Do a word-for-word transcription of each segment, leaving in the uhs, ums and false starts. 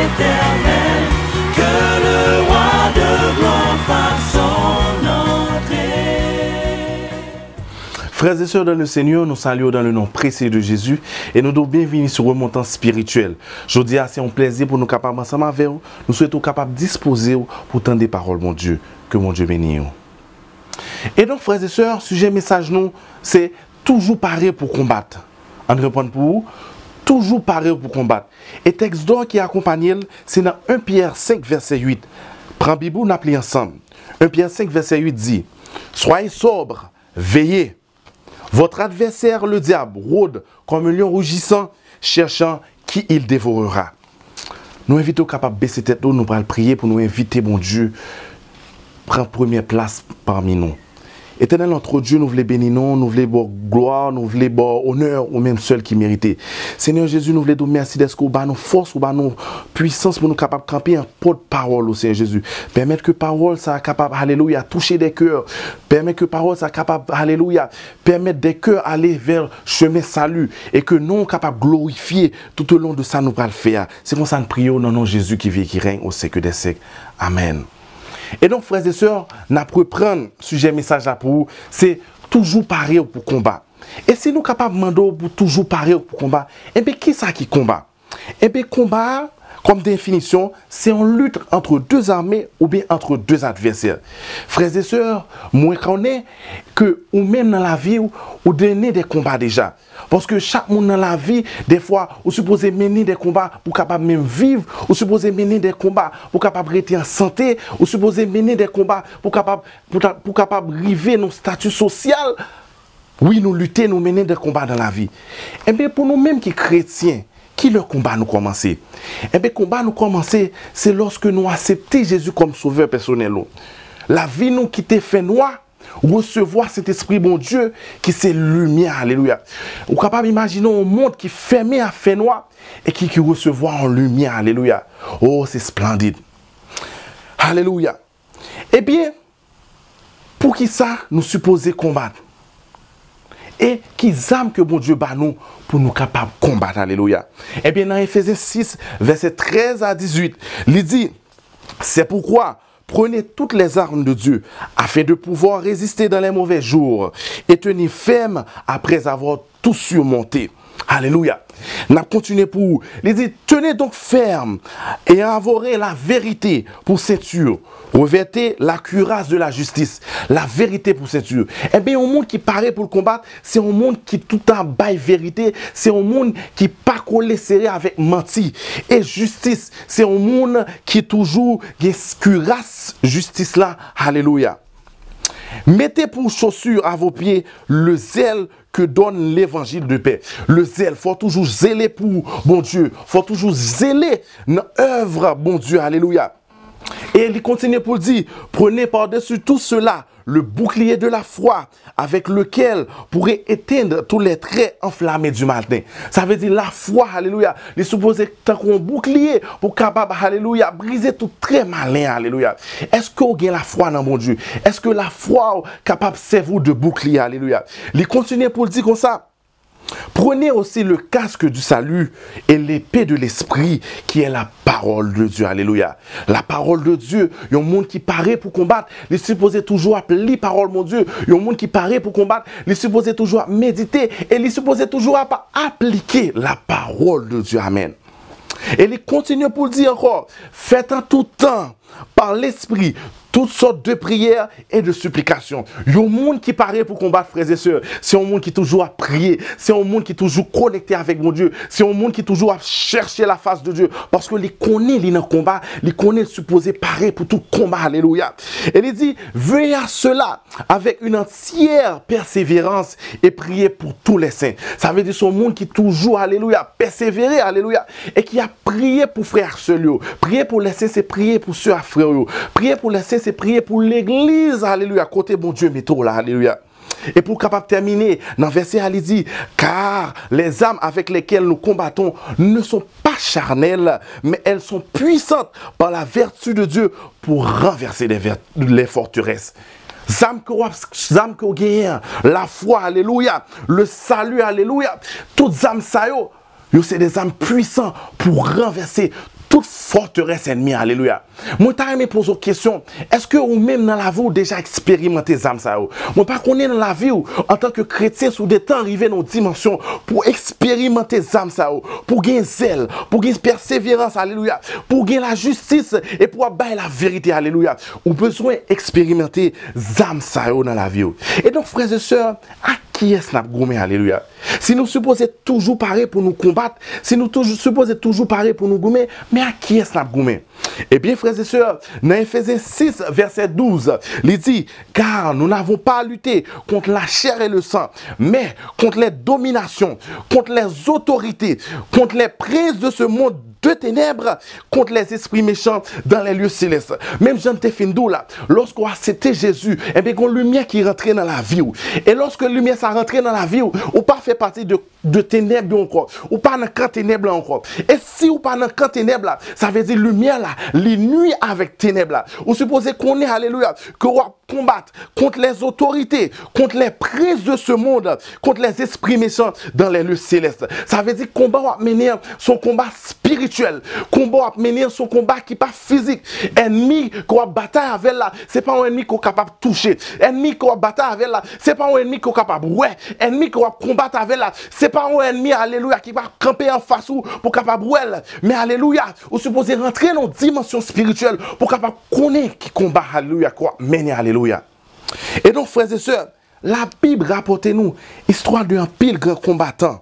Éternel, que le roi de gloire fasse son entrée. Frères et sœurs dans le Seigneur, nous saluons dans le nom précieux de Jésus et nous disons bienvenue sur Remontans Spirituel. Jodi a, se yon plèzi pou nou kapab ansanm avè w. Nou swete w kapab dispoze w pou tande pawòl Bondye. Ke Bondye beni w. E donk, frères et sœurs, sijè mesaj nou, se toujou pare pou konbat. Ann reprann pou ou, toujou pare pou konbat. E tèks dò ki akonpanye l, se nan en Pyè senk, vèsè uit. Pran Bib ou, n ap li ansanm. En Pyè senk, vèsè uit di, Soyez sobres, veillez. Votre adversaire, le diable, rôde comme un lion rugissant, cherchant qui il dévorera. Nou envite w kapab bese tèt nou, nou pral priye pou nou envite Bondye pran premyè plas pami nou. Etènèl, notre Dieu, nou vle beni non, nou vle ba w glwa, nou vle ba w onè, ou menm sèl ki merite. Senyè Jezi, nou vle di w mèsi dèske w ba nou fòs, ou ba nou pwisans pou nou kapab kanpe an pòt pawòl ou, Senyè Jezi. Pèmèt ke pawòl sa a kapab, alelouya, touche dè kè. Pèmèt ke pawòl sa a kapab, alelouya, pèmèt dè kè ale vè chemen sali e ke non w kapab glorifye tout au long de sa nou pral fè a. Se konsa n priye w nan non Jezi ki viv, ki règne au siècle des siècles. Amèn. E donk, frères et sœurs, n ap reprann sijè mesaj la pou ou, se toujou pare w pou konba. E si nou kapab mande w pou toujou pare w pou konba, enben, kisa ki konba? Enben, konba a, kòm definisyon, se yon lit ant de zame oubyen ant de advèsè. Frères et sœurs, mwen konnen ke ou menm nan lavi w, ou mennen de konba deja. Paske chak moun nan lavi, dèfwa, ou sipoze mennen de konba pou kapab menm viv, ou sipoze mennen de konba pou kapab rete an sante, ou sipoze mennen de konba pou kapab, pou ta, pou kapab rive nan stati sosyal. Wi, nou lite, nou mennen de konba nan lavi. Enben, pou nou menm ki kretyen, kilè konba nou kòmanse? Enben, konba nou kòmanse, se lòske nou aksepte Jezi kòm Sovè pèsonèl nou. Lavi nou kite fènwa, resevwa Sentespri Bondye ki se limyè, alelouya. Ou kapab imajine yon mond ki fèmen ak fènwa e ki, ki resevwa yon limyè, alelouya. Oh, se splandid. Alelouya. Ebyen, poukisa nou sipoze konbat? E ki zam ke Bondye ba nou pou nou kapab konbat? Alelouya. Ebyen, nan Efezyen sis, vèsè trèz a dizuit, li di, C'est pourquoi, prenez toutes les armes de Dieu, afin de pouvoir résister dans les mauvais jours, et tenir ferme après avoir tout surmonté. Alelouya. N ap kontinye pou ou. Li di, Tenez donc ferme et arborez la vérité pour ceinture. Revêtez la cuirasse de la justice. La vérité pour ceinture. Ebyen, yon moun ki pare pou l konbat, se yon moun ki toutan ap bay verite, se yon moun ki pa kole sere avèk manti. E jistis, se yon moun ki toujou gen kiras jistis la. Alelouya. Mettez pour chaussure à vos pieds le zèle que donne l'évangile de paix. Le zèl, fò toujou zele pou Bondye. Fò toujou zele nan èv Bondye. Alelouya. E li kontinye pou l di, Prenez par-dessus tout cela le bouclier de la foi, avec lequel pourrez éteindre tous les traits enflammés du matin. Sa vle di lafwa, alelouya, li sipoze tankou yon boukliye pou kapab, alelouya, brize tout trè malen, alelouya. Èske w gen lafwa nan Bondye? Èske lafwa w kapab sèvi w de boukliye, alelouya? Li kontinye pou l di konsa, Prenez aussi le casque du salut et l'épée de l'esprit qui est la parole de Dieu. Alelouya. La parole de Dieu, yon moun ki pare pou konbat, li sipoze toujou ap li pawòl Bondye. Yon moun ki pare pou konbat, li sipoze toujou ap medite e li sipoze toujou ap aplike la parole de Dieu. Amèn. E li kontinye pou l di ankò, Faites en tout temps, par l'esprit, toutes sortes de prières et de supplications. Yon moun ki pare pou konbat, frères et sœurs, se yon moun ki toujou ap priye, se yon moun ki toujou konekte avèk Bondye, se yon moun ki toujou ap chèche la face de Dieu, paske li konnen li nan konba, li konnen l sipoze pare pou tout konba, alelouya. E li di, Veillez à cela avec une entière persévérance et priez pour tous les saints. Sa vle di se yon moun ki toujou, alelouya, pèsevere, alelouya, e ki ap priye pou frè ak sè l yo. Priye pou lè sen, se priye pou sè ak frè w yo. Priye pou lè sen, se priye pou legliz, alelouya, kote Bondye mete w la, alelouya. E pou w kapab tèmine, nan vèsè a, li di, Car les armes avec lesquelles nous combattons ne sont pas charnelles, mais elles sont puissantes par la vertu de Dieu pour renverser les ver-, les forteresses. Zam ke w ap, zam ke w genyen an, lafwa, alelouya, le salut, alelouya, tout zam sa yo, yo se de zam pwisan pou ranvèse tout fòterès ènmi, alelouya. Mwen ta renmen poze w kesyon, èske ou menm nan lavi w deja eksperimante zam sa yo? Mwen pa konnen nan lavi w, antanke kretyen, si w detan rive nan yon dimansyon pou w eksperimante zam sa yo, pou w gen zèl, pou w gen pèseverans, alelouya, pou w gen lajistis e pou w ap bay laverite, alelouya. Ou bezwen eksperimante zam sa yo nan lavi w. E donk, frè e sè, ak kiyès n ap goumen, alelouya? Si nou sipoze toujou pare pou nou konbat, si nou toujou sipoze toujou pare pou nou goumen, men ak kiyès n ap goumen? Ebyen, frè e sè, nan Efezyen sis, vèsè douz, li di, Car nous n'avons pas à lutter contre la chair et le sang, mais contre les dominations, contre les autorités, contre les princes de ce monde de ténèbres, contre les esprits méchants dans les lieux célestes. Menm jan n te fin di w la, lòske w aksepte Jezi, enben, gen yon limyè ki rantre nan lavi w. E lòske limyè sa rantre nan lavi w, ou pa fè pati de, de tenèb yo ankò. Ou pa nan kan tenèb la ankò. E si ou pa nan kan tenèb la, sa vle di limyè la, li nwi avèk tenèb la. Ou sipoze konnen, alelouya, ke w ap konbat kont les autorités, kont les princes de ce monde, kont les esprits méchants dans les lieux célestes. Sa vle di konba w ap mennen an, se yon konba espirityèl. Konba w ap mennen an, se yon konba ki pa fizik. Ènmi ke w ap batay avè l la, se pa yon ènmi ke w kapab touche. Ènmi ke w ap batay avè l la, se pa yon ènmi ke w kapab wè. Ènmi ke w ap konbat avè l la, se pa yon ènmi, alelouya, ki va kanpe anfas ou pou w kapab wè l. Men, alelouya, ou sipoze rantre nan yon dimansyon espirityèl pou w kapab konnen ki konba, alelouya, ke w ap mennen, alelouya. E donk, frè e sè, Labib rapòte nou istwa de anpil gran konbatan.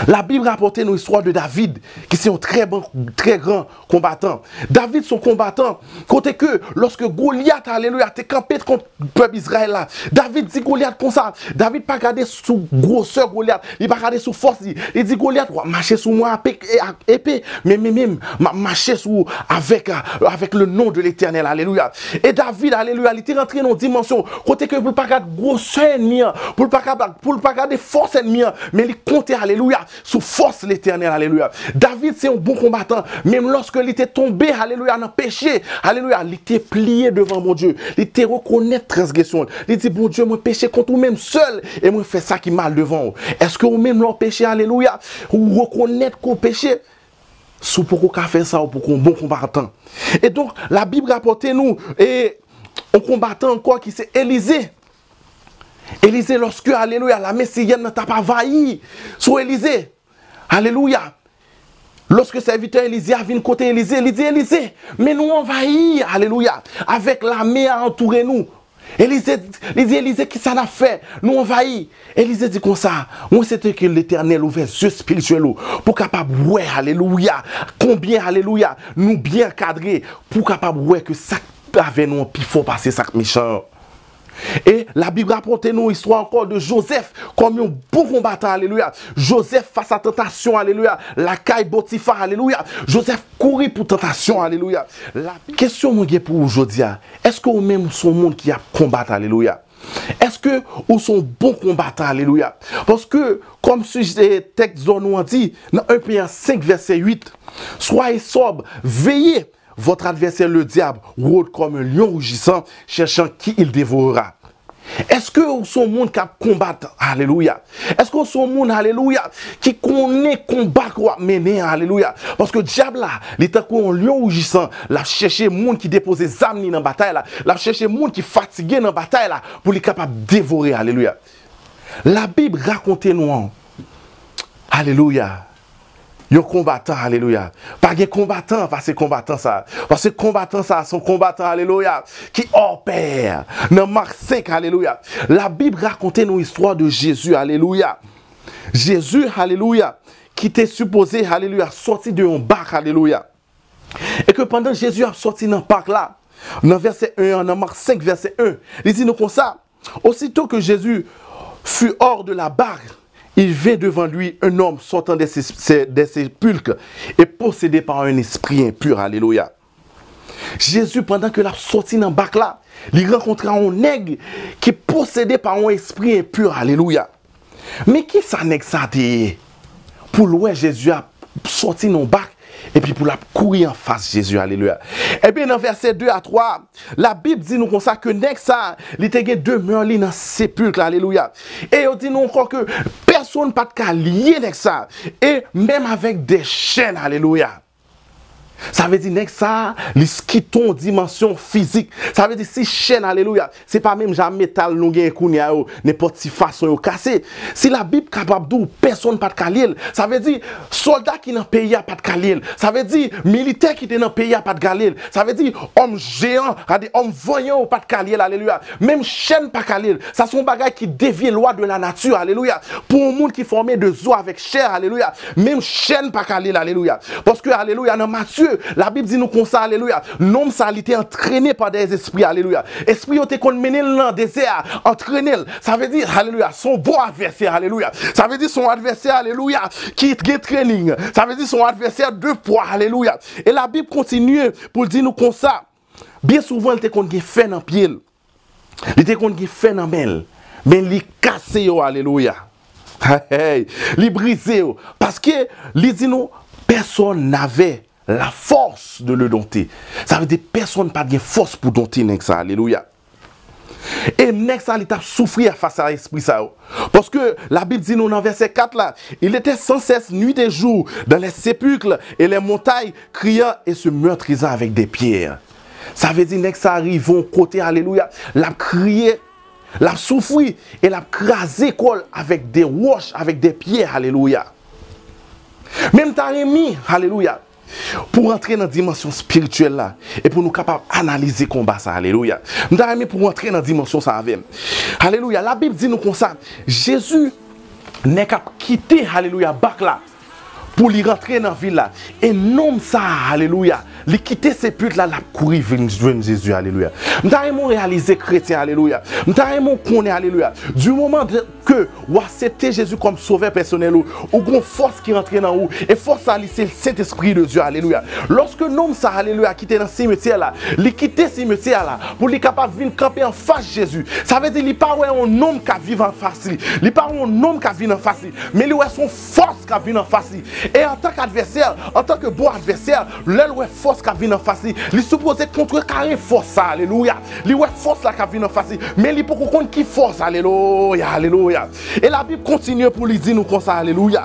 Labib rapòte nou istwa de David, ki se yon trè bon, trè gran konbatan. David se yon konbatan, kote ke lòske Golyat, alelouya, te kanpe kont pèp Izrayèl la, David di Golyat konsa, David pa gade sou gwosè Golyat, li pa gade sou fòs li, li di, Golyat, w ap mache sou mwen ak epe, men, men, men, m ap mache sou ou avèk, avèk le non de Letènèl, alelouya. E David, alelouya, li te rantre nan yon dimansyon kote ke pou l pa gade gwosè ènmi an, pou l pa ka, pou l pa gade fòs ènmi an, men li konte, alelouya, sou fòs Letènèl, alelouya. David se yon bon konbatan, menm lòske li te tonbe, alelouya, nan peche, alelouya, li te pliye devan Bondye, li te rekonèt transgresyon l, li di, Bondye, mwen peche kont ou menm sèl, e mwen fè sa ki mal devan w. Èske ou menm lè w peche, alelouya, ou rekonèt ke w peche? Si w poko ka fè sa, ou poko yon bon konbatan. E donk, Labib rapòte nou, e, yon konbatan ankò ki se Elize. Elize, lòske, alelouya, lame siryèn nan t ap avayi sou Elize, alelouya, lòske sèvitè Elize a vin kote Elize, li di, Elize, men nou anvayi, alelouya, avèk lame a antoure nou. Elize, li di, Elize, kisa n ap fè? Nou anvayi. Elize di konsa, mwen swete ke Letènèl ouvè zye espirityèl ou pou w kapab wè, alelouya, konbyen, alelouya, nou byen ankadre, pou w kapab wè ke sa k avè nou an pi fò pase sa k mechan an. E Labib rapòte nou istwa ankò de Jozèf kòm yon bon konbatan, alelouya. Jozèf fas a tantasyon, alelouya, lakay Potifa, alelouya. Jozèf kouri pou tantasyon, alelouya. Labib, kesyon mwen gen pou ou jodi a, èske ou menm ou se yon moun ki ap konbat, alelouya? Èske ou se yon bon konbatan, alelouya? Paske, kòm sijè tèks zòn nou an di, nan en Pyè senk vèsè uit, Soyez sobre, veillez, votre adversaire le diable rôde comme un lion rugissant, cherchant qui il dévorera. Èske ou se yon moun k ap konbat? Alelouya. Èske ou se yon moun, alelouya, ki konnen konba ke w ap mennen an? Alelouya. Paske dyab la, li tankou yon lyon roujisan, l ap chèche moun ki depoze zam li nan batay la, l ap chèche moun ki fatige nan batay la pou li kapab devore. Alelouya. Labib rakonte nou an, alelouya, yon konbatan, alelouya. Pa gen konbatan pase konbatan sa. Paske konbatan sa, se yon konbatan, alelouya, ki opère. Nan Mak senk, alelouya, Labib rakonte nou istwa de Jezi, alelouya. Jezi, alelouya, ki te sipoze, alelouya, sòti de yon bak, alelouya. E ke pandan Jezi ap sòti nan bak la, nan vèsè en an, nan Mak senk, vèsè en, li di nou konsa, Aussitôt que Jésus fut hors de la barque, il vint devant lui un homme sortant des, sé- des sépulcres et possédé par un esprit impur. Alelouya. Jezi, pandan ke l ap sòti nan bak la, li rankontre yon nèg ki posede pa yon espri enpi. Alelouya. Men ki sa nèg sa te ye? Pou l wè Jezi ap sòti nan yon bak, epi pou l ap kouri anfas Jezi. Alelouya. Ebyen, nan vèsè de a twa, Labib di nou konsa ke nèg sa, li te gen demè li nan sepilk la. Alelouya. E yo di nou ankò ke pèsonn pa t ka lye nèg sa. E menm avèk de chèn. Alelouya. Sa vle di nèg sa a, li kite yon dimansyon fizik. Sa vle di si chèn, alelouya, se pa menm jan metal nou genyen kounye a yo, nenpòt ti fason yo kase. Si Labib kapab di w pèsonn pa t ka lye l, sa vle di sòlda ki nan peyi a pa t ka lye l. Sa vle di militè ki te nan peyi a pa t ka lye l. Sa vle di òm jeyan, gade, òm vanyan yo pa t ka lye l, alelouya. Menm chèn pa ka lye l. Sa se yon bagay ki devye lwa de la nati, alelouya. Pou yon moun ki fòme de zo avèk chè, alelouya. Menm chèn pa ka lye l, alelouya. Paske, alelouya, nan Matye, Labib di nou konsa, alelouya, nonm sa, li te antrene pa dèzespri, alelouya. Espri yo te konn mennen l nan dezè a, antrene l. Sa vle di, alelouya, se yon bon advèsè, alelouya. Sa vle di, se yon advèsè, alelouya, ki gen training. Sa vle di, se yon advèsè de pwa, alelouya. E Labib kontinye pou l di nou konsa, byen souvan, l te konn gen fè nan pye l. Li te konn gen fè nan men l, men li kase yo, alelouya. Hey, li brize yo. Paske li di nou, personne n'avait la force de le dompter. Sa vle di, pèsonn pa t gen fòs pou donte nèg sa, alelouya. E nèg sa, li t ap soufri fas a espri sa yo. Paske Labib di nou nan vèsè kat la, il était sans cesse nuit et jour dans les sépulcres et les montagnes, criant et se meurtrisant avec des pierres. Sa vle di nèg sa rive yon kote, alelouya, l ap kriye, l ap soufri, e l ap kraze kò l avèk de wòch, avèk de pyè, alelouya. Men m ta renmen, alelouya, pou w antre nan dimansyon espirityèl la, e pou nou kapab analize konba sa, alelouya. M ta renmen pou w antre nan dimansyon sa avè m. Alelouya, Labib di nou konsa, Jezi, nèg ap kite, alelouya, bak la, pou li rantre nan vil la. E nonm sa a, alelouya, li kite sepit la, l ap kouri vin jwenn Jezi, alelouya. M ta renmen w reyalize, kretyen, alelouya. M ta renmen w konnen, alelouya. Du moment de, ke w aksepte Jezi kòm sovè pèsonèl ou, ou gon fòs ki rantre nan ou, e fòs sa, li se Sentespri de Dye, alelouya. Lòske nonm sa, alelouya, ki te nan simetyè la, li kite simetyè la, pou li kapab vin kanpe anfas Jezi. Sa vle di, li pa wè yon nonm k ap viv anfas li. Li pa wè yon nonm k ap vin anfas li. Men li wè se yon fòs k ap vin anfas li. E antanke advèsè, antanke bon advèsè, lè l wè fòs k ap vin anfas li, li sipoze kontrekare fòs sa, alelouya. Li wè fòs la k ap vin anfas li, men li poko konn ki fòs, alelouya, alelouya. E Labib kontinye pou li di nou konsa, alelouya.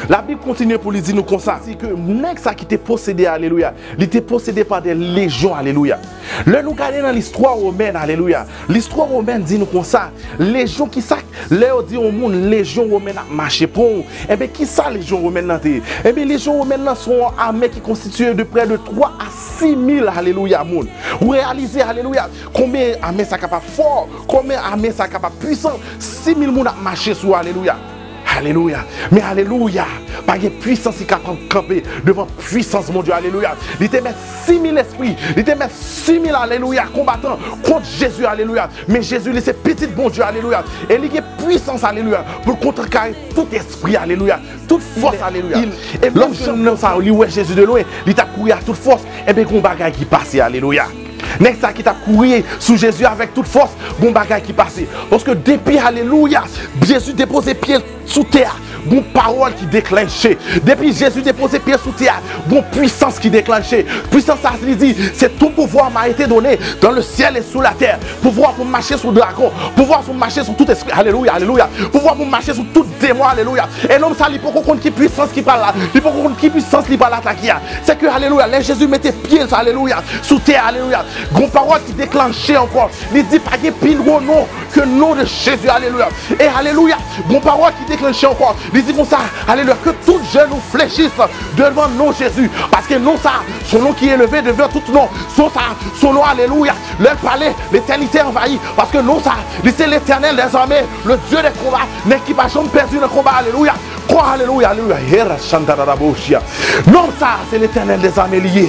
Labib kontinye pou li di nou konsa, si ke nèg sa ki te posede, alelouya, li te posede pa de lejyon, alelouya. Lè nou gade nan listwa womèn, alelouya, listwa womèn di nou konsa, lejyon ki sa, lè yo di yon moun lejyon womèn ap mache pou ou, enben ki sa lejyon womèn nan te ye? Enben lejyon womèn nan se yon ame ki konstitiye de prè de twa a sis mil, alelouya, moun. Ou reyalize, alelouya, konbyen ame sa kapab fò, konbyen ame sa kapab pwisan, sis mil moun ap mache sou, alelouya. Alelouya. Men alelouya, pa gen pwisans ki kapab kanpe devan pwisans Bondye, alelouya. Li te mèt sis mil espri, li te mèt sis mil, alelouya, konbatan kont Jezi, alelouya. Men Jezi, li se pitit Bondye, alelouya. E li gen pwisans, alelouya, pou l kontrekare tout espri, alelouya, tout fòs, alelouya. E lòske nonm sa, li wè Jezi de lwen, li t ap kouri a tout fòs, enben, gon bagay ki pase, alelouya. Nèg sa ki t ap kouri sou Jezi avèk tout fòs, gon bagay ki pase. Paske depi, alelouya, Jezi depoze pye l sou tè a, gon pawòl ki deklanche. Depi Jezi depoze pye l sou tè a, gon pwisans ki deklanche. Pwisans sa, li di, c'est tout pouvoir m'a été donné dans le ciel et sur la terre. Pouvwa pou m mache sou dragon. Pouvwa pou m mache sou tout espri. Alelouya, alelouya. Pouvwa pou m mache sou tout demon. Alelouya. E nonm sa, li poko konn ki pwisans ki pral la. Li poko konn ki pwisans li pral atake a. Se ke, alelouya, lè Jezi mete pye l, alelouya, sou tè, alelouya, gon pawòl ki deklanche ankò. Li di, pa gen pi gwo non ke non de Jezi, alelouya. E alelouya, gon pawòl ki deklanche ankò. Li di konsa, alelouya, que tout genou fléchisse devant non Jésus. Paske non sa, son nom qui est élevé devant tout nom. Son sa, son non, alelouya. Lè l pale, letènite anvayi. Paske non sa, li se Letènèl dèzame, le Dye dè konba, nèg ki pa janm pèdi nan konba, alelouya. Kwa, alelouya, alelouya. Hera shantararaboshia. Non sa, se Letènèl dèzame li ye.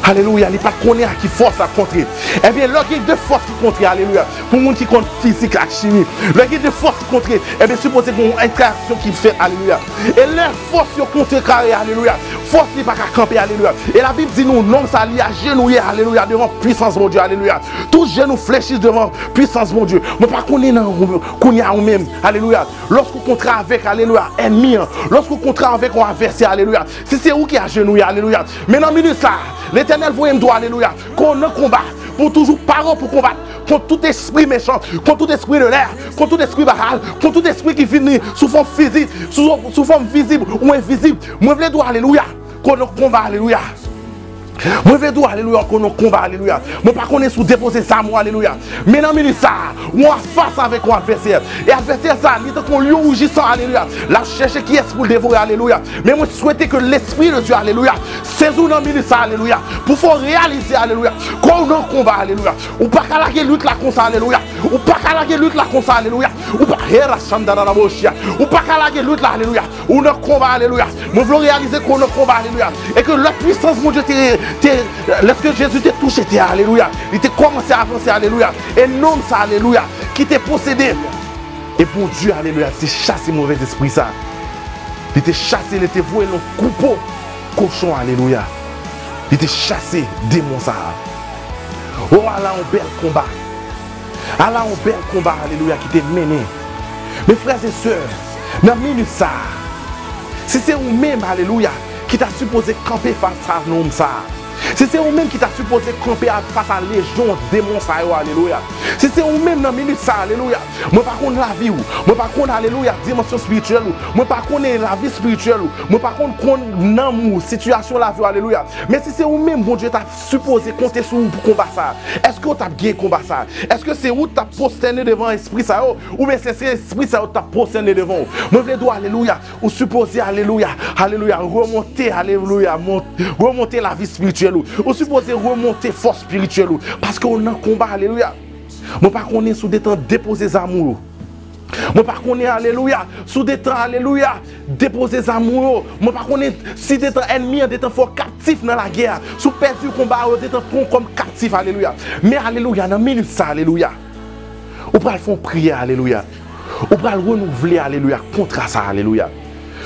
Alelouya, li pa t konnen a ki fòs l ap kontre. Ebyen, lè gen de fòs ki kontre, alelouya, pou moun ki konn fizik ak chimi, lè gen de fòs ki kontre, ebyen, sipoze gen yon entèraksyon ki fèt, alelouya. E lè fòs yo kontrekare, alelouya, fòs li pa ka kanpe, alelouya. E Labib di nou, nonm sa, li ajenouye, alelouya, devan pwisans Bondye, alelouya. Tout genou fléchisse devant pwisans Bondye. Mwen pa konnen nan ou, kounye a ou menm, alelouya. Lòske w kontre avèk, alelouya, ènmi an, lòske w kontre avèk yon avèsè, alelouya, si se ou ki ajenouye, alelouya, men nan minit sa, Letènèl voye m di w, alelouya, ke w nan konba, pou w toujou pare pou konbat kont tout espri mechan, kont tout espri de lè, kont tout espri Baal, kont tout espri ki vini sou fòm fizik, sou, sou fòm vizib ou envizib. Mwen vle di w, alelouya, ke w nan konba, alelouya. Mwen vle di w, alelouya, ke w nan konba, alelouya. Mwen pa konnen si w depoze zam ou, alelouya. Men nan minit sa a, ou anfas avèk yon advèsè. E advèsè sa a, li tankou yon lyon roujisan, alelouya. L ap chèche kiyès pou l devore, alelouya. Men mwen swete ke Lespri de Dye, alelouya, sezi w nan minit sa a, alelouya. Pou fè w reyalize, alelouya, ke w nan konba, alelouya. Ou pa ka lage lit la konsa, alelouya. Ou pa ka lage lit la konsa, alelouya. Ou pa, hera shandara la boshia. Ou pa ka lage lit la, alelouya. Ou nan konba, alelouya. Mwen vle w reyalize ke w nan konba, alelouya. E ke lè pwisans Bondye te, te, lèske Jezi te touche tè a, alelouya, li te kòmanse avanse, alelouya. E nonm sa, alelouya, ki te posede. E Bondye, alelouya, te chase movèzespri sa. Li te chase, li te voye l nan twoupo kochon, alelouya. Li te chase demon sa a. O, ala yon bèl konba. Ala yon bèl konba, alelouya, ki te mennen. Men frè e sè, nan minit sa a, si se ou menm, alelouya, ki ta sipoze kanpe fas a nonm sa a, si se ou menm ki ta sipoze kanpe a, fas a lejyon demon sa yo, alelouya. Si se ou menm nan minit sa a, alelouya, mwen pa konn lavi w, mwen pa konn, alelouya, dimansyon espirityèl ou, mwen pa konnen lavi espirityèl ou, mwen pa konn, konn nanm ou, sitiyasyon lavi w, alelouya. Men si se ou menm, Bondye ta sipoze konte sou ou pou konba sa a, èske w t ap gen konba sa a? Èske se ou t ap pwostène devan espri sa yo, oubyen se, se espri sa yo t ap pwostène devan ou? Mwen vle di w, alelouya, ou sipoze, alelouya, alelouya, remonte, alelouya, mont-, remonte lavi espirityèl ou. Ou sipoze remonte fòs espirityèl ou. Paske w nan konba, alelouya. Mwen pa konnen si w detan depoze zam ou yo. Mwen pa konnen, alelouya, si w detan, alelouya, depoze zam ou yo. Mwen pa konnen si detan ènmi an detan fè w kaptif nan lagè a. Si w pèdi konba a, yo detan pran w kòm kaptif, alelouya. Men, alelouya, nan minit sa, alelouya, ou pral fè yon priyè, alelouya. Ou pral renouvle, alelouya, kontra sa, alelouya.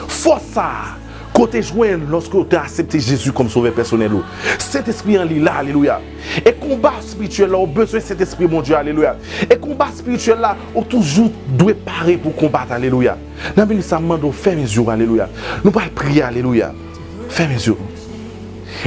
Fòs sa a, ke w te jwenn lòske w te aksepte Jezi kòm sovè pèsonèl ou. Sentespri an li la, alelouya. E konba espirityèl la, ou bezwen Sentespri Bondye, alelouya. E konba espirityèl la, ou toujou dwe pare pou konbat, alelouya. Nan minit sa, m mande w, fèmen zye w, alelouya. Nou pral priye, alelouya. Fèmen zye w.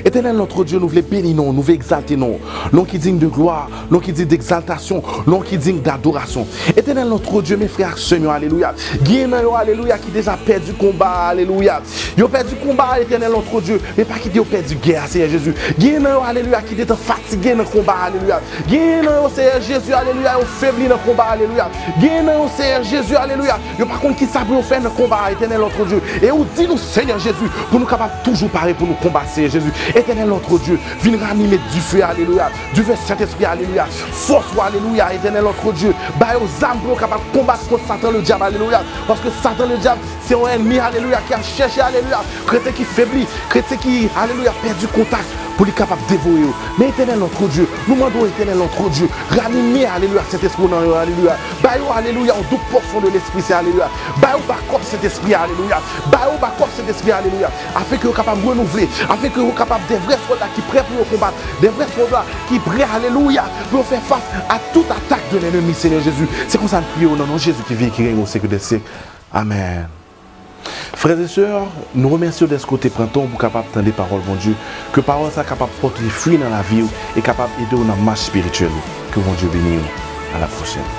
Etènèl notre Dieu, nou vle beni non w, nou vle egzalte non w. Non ki dign de glwa, non ki dign d'egzaltasyon, non ki dign d'adorasyon. Etènèl notre Dieu, men frè ak sè m yo, alelouya. Gen nan yo, alelouya, ki deja pèdi konba a, alelouya. Yo pèdi konba a, Etènèl notre Dieu, men pa kite yo pèdi gè a, Seyè Jezi. Gen nan yo, alelouya, ki detan fatige nan konba a, alelouya. Gen nan yo, Seyè Jezi, alelouya, yo febli nan konba a, alelouya. Gen nan yo, Seyè Jezi, alelouya, yo pa konn kisa pou yo fè nan konba a, Etènèl notre Dieu. E ou di nou, Seyè Jezi, pou nou kapab toujou pare pou nou konbat, Seyè Jezi. Etènèl notre Dieu, vin ranime dife, alelouya. Dife Sentespri, alelouya. Fòs ou, alelouya, Etènèl notre Dieu. Ba yo zam pou yo kapab konbat kont Satan Ledyab, alelouya. Paske Satan Ledyab, se yon ènmi, alelouya, ki ap chèche, alelouya, kretyen ki febli, kretyen ki, alelouya, pèdi kontak, pou li kapab devore yo. Men Etènèl notre Dieu, nou mande w, Etènèl notre Dieu, ranime, alelouya, Sentespri w nan yo, alelouya. Ba yo, alelouya, yon doub pòsyon de Lespri Sen, alelouya. Ba yo bakòp Sentespri, alelouya. Ba yo bakòp Sentespri, alelouya. Afenke yo kapab renouvle, afenke yo kapab de vrè sòlda ki prè pou yo konbat, de vrè sòlda ki prè, alelouya, pou yo fè fas a tout atak de lènmi, Senyè Jezi. Se konsa n priye w nan non Jezi ki viv, ki renye o syèk dè syèk. Amèn. Frè e sè, nou remèsye w dèske w te pran tan w pou kapab tande pawòl Bondye, ke pawòl sa kapab pote fwi nan lavi w e kapab ede w nan mach espirityèl ou. Ke Bondye beni w. A la pwochèn.